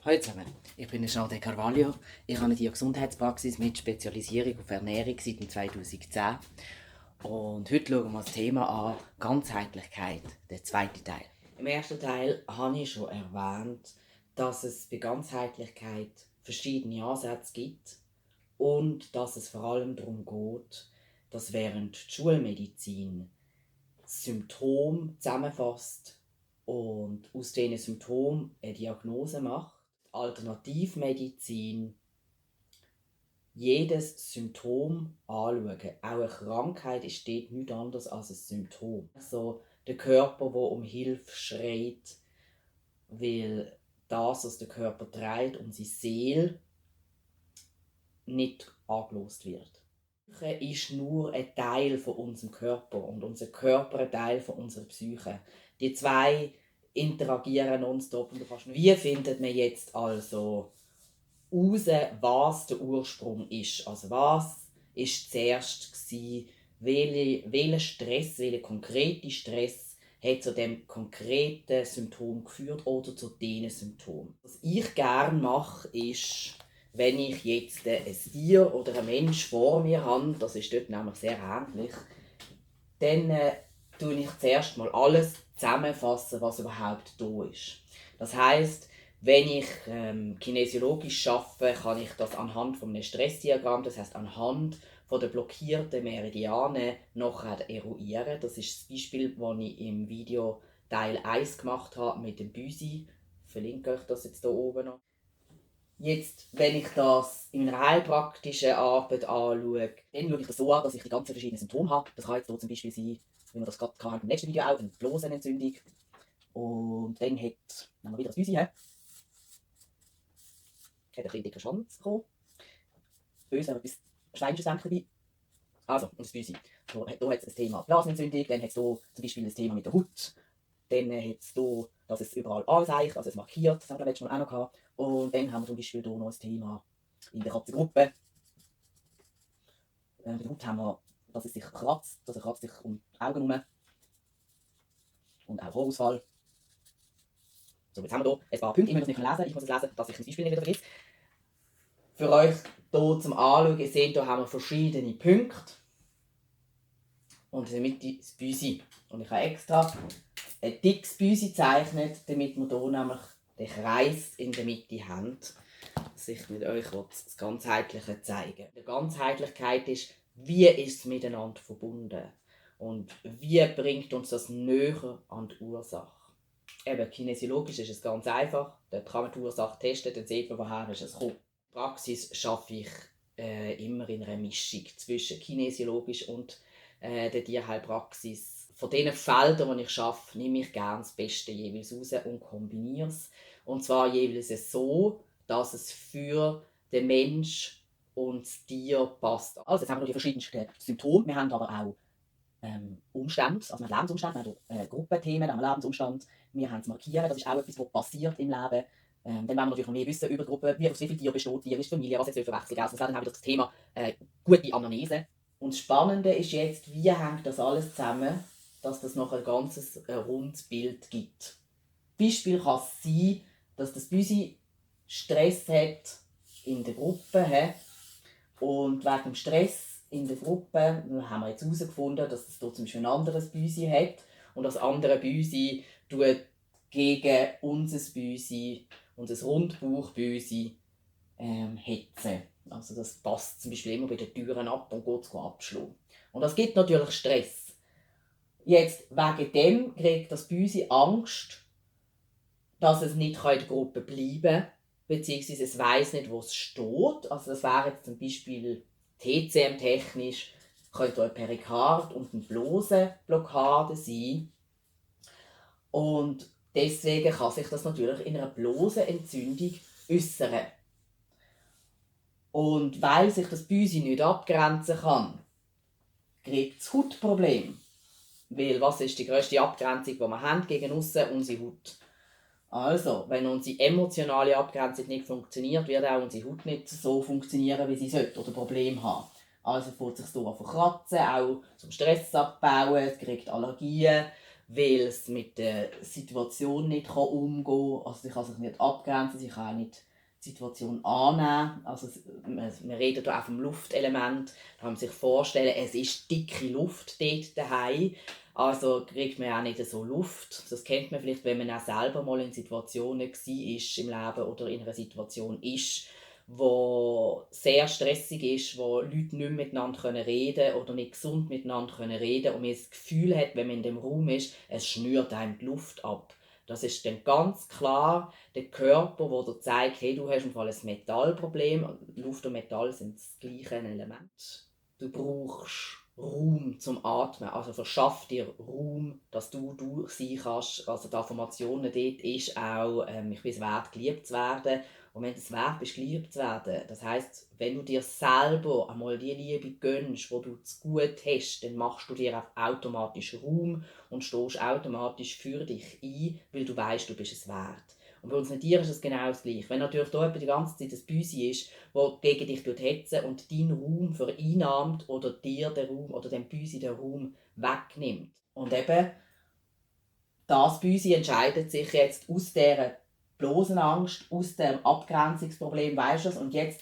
Hallo zusammen, ich bin Jean de Carvalho. Ich habe eine Gesundheitspraxis mit Spezialisierung auf Ernährung seit 2010. Und heute schauen wir das Thema an, Ganzheitlichkeit, der zweite Teil. Im ersten Teil habe ich schon erwähnt, dass es bei Ganzheitlichkeit verschiedene Ansätze gibt und dass es vor allem darum geht, dass während die Schulmedizin Symptome zusammenfasst und aus diesen Symptomen eine Diagnose macht, Alternativmedizin jedes Symptom anschauen. Auch eine Krankheit ist dort nichts anderes als ein Symptom. Also der Körper, der um Hilfe schreit, weil das, was der Körper trägt, unsere Seele, nicht angelost wird. Ist nur ein Teil von unserem Körper und unser Körper ein Teil von unserer Psyche. Die zwei interagieren nonstop. Wie findet man jetzt also heraus, was der Ursprung ist? Also was war zuerst gewesen? Welcher Stress, welcher konkrete Stress hat zu dem konkreten Symptom geführt oder zu diesen Symptomen? Was ich gerne mache, ist, wenn ich jetzt ein Tier oder einen Mensch vor mir habe, das ist dort nämlich sehr ähnlich, dann tue ich zuerst mal alles zusammenfassen, was überhaupt da ist. Das heisst, wenn ich kinesiologisch arbeite, kann ich das anhand eines Stressdiagramm, das heisst anhand von der blockierten Meridiane, nachher eruieren. Das ist das Beispiel, das ich im Video Teil 1 gemacht habe mit dem Büsi. Ich verlinke euch das jetzt hier oben noch. Jetzt, wenn ich das in einer heilpraktischen Arbeit anschaue, dann schaue ich das so an, dass ich die ganzen verschiedenen Symptome habe. Das kann jetzt hier zum Beispiel sein, wie wir das gerade im letzten Video auch, eine Blasenentzündung. Und dann hat, wenn wir wieder das Büsi haben, hat ein bisschen dicker Schwanz bekommen. Bei uns haben wir etwas Schweinsches dabei. Also, und das Büsi. Hier hat es das Thema Blasenentzündung, dann hat es hier zum Beispiel das Thema mit der Haut. Dann hat es hier, dass es überall anzeigt, also es markiert, das haben wir letztes Mal auch noch gehabt. Und dann haben wir zum Beispiel hier noch ein Thema in der Katzengruppe. Bei der Haut haben wir, dass es sich kratzt, dass er kratzt sich um die Augen herum. Und auch Haarausfall. So, jetzt haben wir hier ein paar Punkte, ich muss das nicht lesen, ich muss es lesen, dass ich das Beispiel nicht wieder vergesse. Für euch hier zum Anschauen, ihr seht, hier haben wir verschiedene Punkte. Und in der Mitte das Büsi. Und ich habe extra ein dickes Büsi gezeichnet, damit wir hier nämlich den Kreis in der Mitte haben. Dass ich mit euch das Ganzheitliche zeigen. Die Ganzheitlichkeit ist, wie ist es miteinander verbunden? Und wie bringt uns das näher an die Ursache? Eben, kinesiologisch ist es ganz einfach. Dort kann man die Ursache testen, dann sieht man, woher es kommt. In der Praxis schaffe ich immer in einer Mischung zwischen kinesiologisch und der Tierheilpraxis. Von diesen Feldern, die ich arbeite, nehme ich gerne das Beste jeweils raus und kombiniere es. Und zwar jeweils so, dass es für den Mensch und das Tier passt. Also jetzt haben wir noch die verschiedensten Symptome. Wir haben aber auch Umstände, also wir haben Lebensumstände, wir haben Gruppenthemen, wir haben Lebensumstand, wir haben das Markieren, das ist auch etwas, was passiert im Leben. Dann wollen wir natürlich noch mehr wissen über die Gruppe, wie viele Tiere besteht, wie ist die Familie, was jetzt für Wechsel. Also das wäre dann auch wieder das Thema gute Anamnese. Und das Spannende ist jetzt, wie hängt das alles zusammen, dass das noch ein ganzes rundes Bild gibt. Beispiel kann es sein, dass das Büsi Stress hat in der Gruppe und wegen dem Stress in der Gruppe haben wir jetzt herausgefunden, dass es dort zum Beispiel ein anderes Büsi hat und das andere Büsi tut gegen unser Büsi, unser Rundbauchbüsi hetzen. Also das passt zum Beispiel immer bei den Türen ab und geht es abschlagen. Und das gibt natürlich Stress. Jetzt, wegen dem kriegt das Büsi Angst, dass es nicht in der Gruppe bleiben kann, beziehungsweise es weiss nicht, wo es steht. Also das wäre jetzt zum Beispiel TCM-technisch, könnte eine Perikard- und eine Blasenblockade sein. Und deswegen kann sich das natürlich in einer Blasenentzündung äußern. Und weil sich das Büsi nicht abgrenzen kann, kriegt es Hautprobleme. Weil was ist die grösste Abgrenzung, die wir haben gegen aussen? Unsere Haut. Also, wenn unsere emotionale Abgrenzung nicht funktioniert, wird auch unsere Haut nicht so funktionieren, wie sie sollte oder Probleme haben. Also fängt es sich so an verkratzen, auch zum Stress abbauen, es kriegt Allergien weil es mit der Situation nicht umgehen kann. Also sie kann sich nicht abgrenzen, sie kann auch nicht die Situation annehmen. Also wir reden hier auch vom Luftelement. Da kann man sich vorstellen, es ist dicke Luft dort daheim. Also kriegt man auch nicht so Luft. Das kennt man vielleicht, wenn man auch selber mal in Situationen war im Leben oder in einer Situation ist, wo sehr stressig ist, wo Leute nicht mehr miteinander reden können oder nicht gesund miteinander reden können und man das Gefühl hat, wenn man in dem Raum ist, es schnürt einem die Luft ab. Das ist dann ganz klar der Körper, der dir zeigt, hey, du hast im Fall ein Metallproblem. Luft und Metall sind das gleiche Element. Du brauchst Raum zum Atmen, also verschaff dir Raum, dass du sein kannst. Also die Affirmation dort ist auch, ich bin es wert, geliebt zu werden. Und wenn du es wert bist, geliebt zu werden, das heisst, wenn du dir selber einmal die Liebe gönnst, die du zu gut hast, dann machst du dir auch automatisch Raum und stehst automatisch für dich ein, weil du weißt, du bist es wert. Und bei unseren Tieren ist es genau das Gleiche. Wenn natürlich da die ganze Zeit ein Büsi ist, das gegen dich hetzt und deinen Raum vereinnahmt oder dir den Raum oder dem Büsi den Raum wegnimmt. Und eben, das Büsi entscheidet sich jetzt aus dieser bloßen Angst, aus dem Abgrenzungsproblem, weißt du das? Und jetzt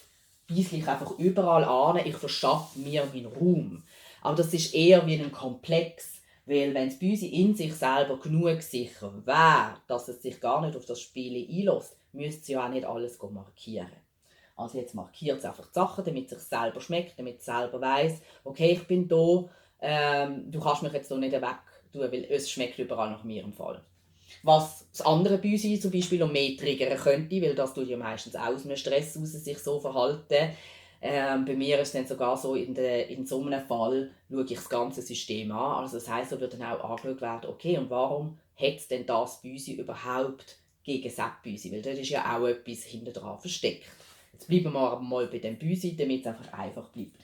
beiße ich einfach überall an, ich verschaffe mir meinen Raum. Aber das ist eher wie ein Komplex. Weil wenn das Büsi in sich selber genug sicher wäre, dass es sich gar nicht auf das Spiel einlässt, müsste es ja auch nicht alles markieren. Also jetzt markiert es einfach die Sachen, damit es sich selber schmeckt, damit es selber weiss, okay, ich bin da, du kannst mich jetzt hier nicht weg tun, weil es schmeckt überall nach mir im Fall. Was das andere Büsi zum Beispiel um mehr triggern könnte, weil das tut ja meistens aus einem Stress raus, sich so verhalten. Bei mir ist es dann sogar so, in so einem Fall schaue ich das ganze System an. Also das heisst, da wird dann auch angeschaut werden, okay, und warum hat denn das Büsi überhaupt gegen das Büsi? Weil dort ist ja auch etwas hinten dran versteckt. Jetzt bleiben wir aber mal bei dem Büsi, damit es einfach bleibt.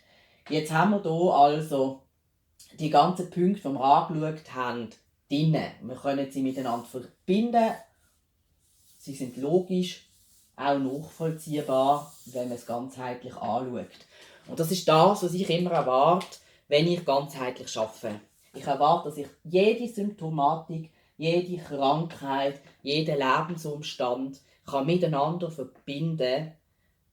Jetzt haben wir hier also die ganzen Punkte, die wir angeschaut haben, drin. Wir können sie miteinander verbinden. Sie sind logisch, auch nachvollziehbar, wenn man es ganzheitlich anschaut. Und das ist das, was ich immer erwarte, wenn ich ganzheitlich arbeite. Ich erwarte, dass ich jede Symptomatik, jede Krankheit, jeden Lebensumstand kann miteinander verbinden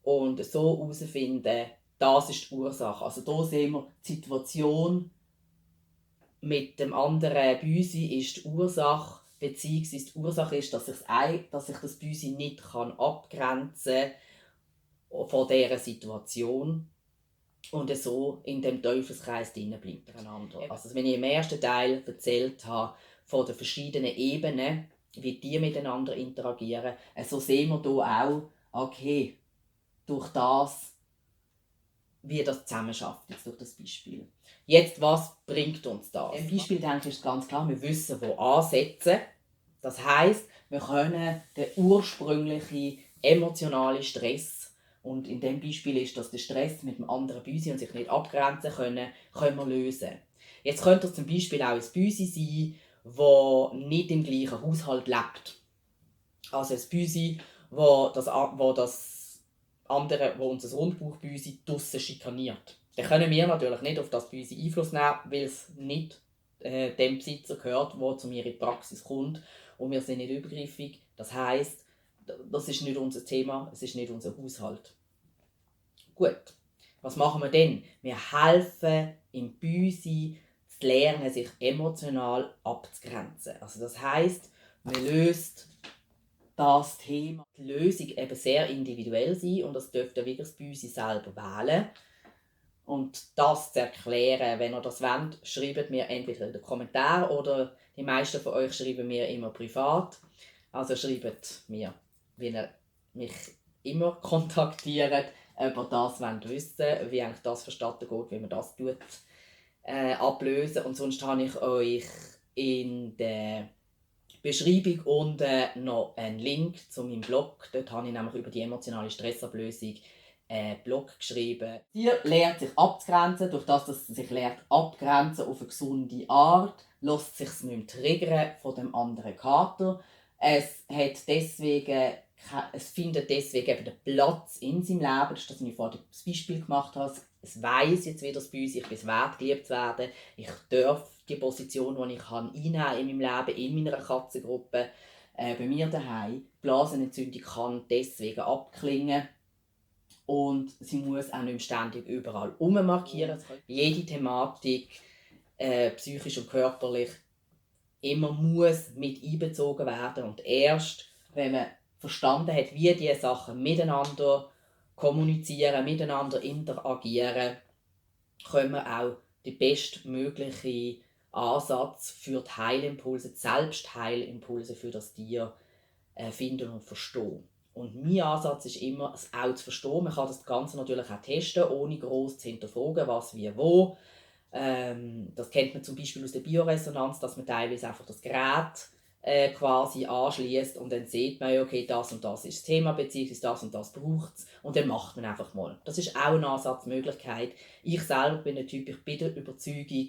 und so herausfinden, das ist die Ursache. Also hier sehen wir die Situation mit dem anderen Büsi ist die Ursache, beziehungsweise die Ursache ist, dass sich das Büsi nicht abgrenzen kann von dieser Situation und so in dem Teufelskreis drin bleibt miteinander. Also wenn ich im ersten Teil erzählt habe von den verschiedenen Ebenen, wie die miteinander interagieren, so sehen wir hier auch, okay, durch das, wie das zusammenschafft, jetzt durch das Beispiel. Jetzt, was bringt uns das? Im Beispiel denke ich ist ganz klar, wir wissen, wo ansetzen. Das heisst, wir können den ursprünglichen emotionalen Stress, und in dem Beispiel ist das der Stress mit dem anderen Büsi und sich nicht abgrenzen können wir lösen. Jetzt könnte es zum Beispiel auch ein Büsi sein, das nicht im gleichen Haushalt lebt. Also ein Büsi, wo das andere, wo unser Rundbauchbüsi draussen schikaniert. Dann können wir natürlich nicht auf das Büsi Einfluss nehmen, weil es nicht dem Besitzer gehört, der zu mir in die Praxis kommt. Und wir sind nicht übergriffig. Das heisst, das ist nicht unser Thema, es ist nicht unser Haushalt. Gut, was machen wir denn? Wir helfen im Büsi zu lernen, sich emotional abzugrenzen. Also das heisst, man löst das Thema, die Lösung eben sehr individuell sein und das dürft ihr wirklich das Büsi selber wählen. Und das zu erklären, wenn ihr das wollt, schreibt mir entweder in den Kommentaren oder die meisten von euch schreiben mir immer privat. Also schreibt mir, wie ihr mich immer kontaktiert, ob ihr das wissen wollt, wie eigentlich das verstanden geht, wie man das ablösen. Und sonst habe ich euch in der Beschreibung unten noch einen Link zu meinem Blog. Dort habe ich nämlich über die emotionale Stressablösung einen Blog geschrieben. Sie lernt sich abzugrenzen, durch das, dass sie sich lernt abgrenzen auf eine gesunde Art, lässt sich es nicht mehr triggern von dem anderen Kater. Es findet deswegen eben den Platz in seinem Leben. Das ist das, was ich vorhin das Beispiel gemacht habe. Es weiss jetzt wieder das Büsi, ich bin es wert, geliebt zu werden. Ich darf die Position, die ich einnehmen kann in meinem Leben, in meiner Katzengruppe, bei mir daheim. Blasenentzündung kann deswegen abklingen. Und sie muss auch nicht mehr ständig überall markieren. Jede Thematik, psychisch und körperlich, immer muss mit einbezogen werden. Und erst, wenn man verstanden hat, wie diese Sachen miteinander kommunizieren, miteinander interagieren, können wir auch den bestmöglichen Ansatz für die Heilimpulse, die Selbstheilimpulse für das Tier finden und verstehen. Und mein Ansatz ist immer, es auch zu verstehen. Man kann das Ganze natürlich auch testen, ohne gross zu hinterfragen, was, wie, wo. Das kennt man zum Beispiel aus der Bioresonanz, dass man teilweise einfach das Gerät quasi anschließt und dann sieht man, okay, das und das ist das Thema, beziehungsweise das und das braucht es. Und dann macht man einfach mal. Das ist auch eine Ansatzmöglichkeit. Ich selber bin ein Typ, ich bin der Überzeugung,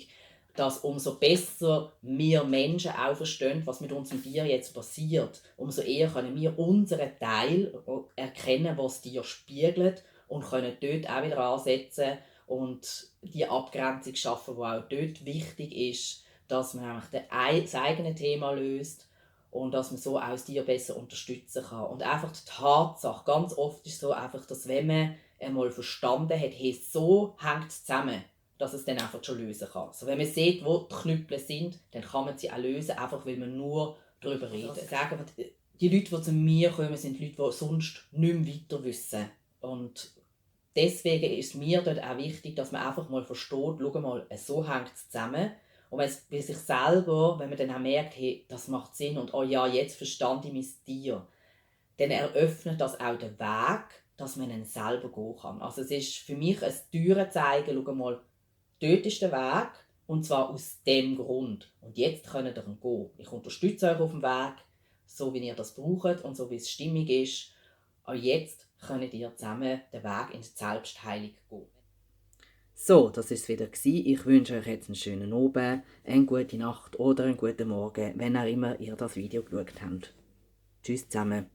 dass umso besser wir Menschen auch verstehen, was mit unserem Tier jetzt passiert, umso eher können wir unseren Teil erkennen, was das Tier spiegelt und können dort auch wieder ansetzen und die Abgrenzung schaffen, die auch dort wichtig ist, dass man das eigene Thema löst und dass man so auch das Tier besser unterstützen kann. Und einfach die Tatsache, ganz oft ist es so, einfach, dass wenn man einmal verstanden hat, hey, so hängt es zusammen, dass es dann einfach schon lösen kann. Also wenn man sieht, wo die Knüppel sind, dann kann man sie auch lösen, einfach weil man nur darüber redet. Sagen wir, die Leute, die zu mir kommen, sind Leute, die sonst nicht mehr weiter wissen. Und deswegen ist mir dort auch wichtig, dass man einfach mal versteht, schau mal, so hängt es zusammen. Und wenn es bei sich selber, wenn man dann auch merkt, hey, das macht Sinn und oh ja, jetzt verstand ich mein Tier, dann eröffnet das auch den Weg, dass man ihn selber gehen kann. Also es ist für mich ein Türen zeigen, schau mal, dort ist der Weg, und zwar aus dem Grund. Und jetzt könnt ihr gehen. Ich unterstütze euch auf dem Weg, so wie ihr das braucht und so wie es stimmig ist. Aber jetzt könnt ihr zusammen den Weg in die Selbstheilung gehen. So, das war es wieder. Ich wünsche euch jetzt einen schönen Abend, eine gute Nacht oder einen guten Morgen, wenn auch immer ihr das Video geschaut habt. Tschüss zusammen.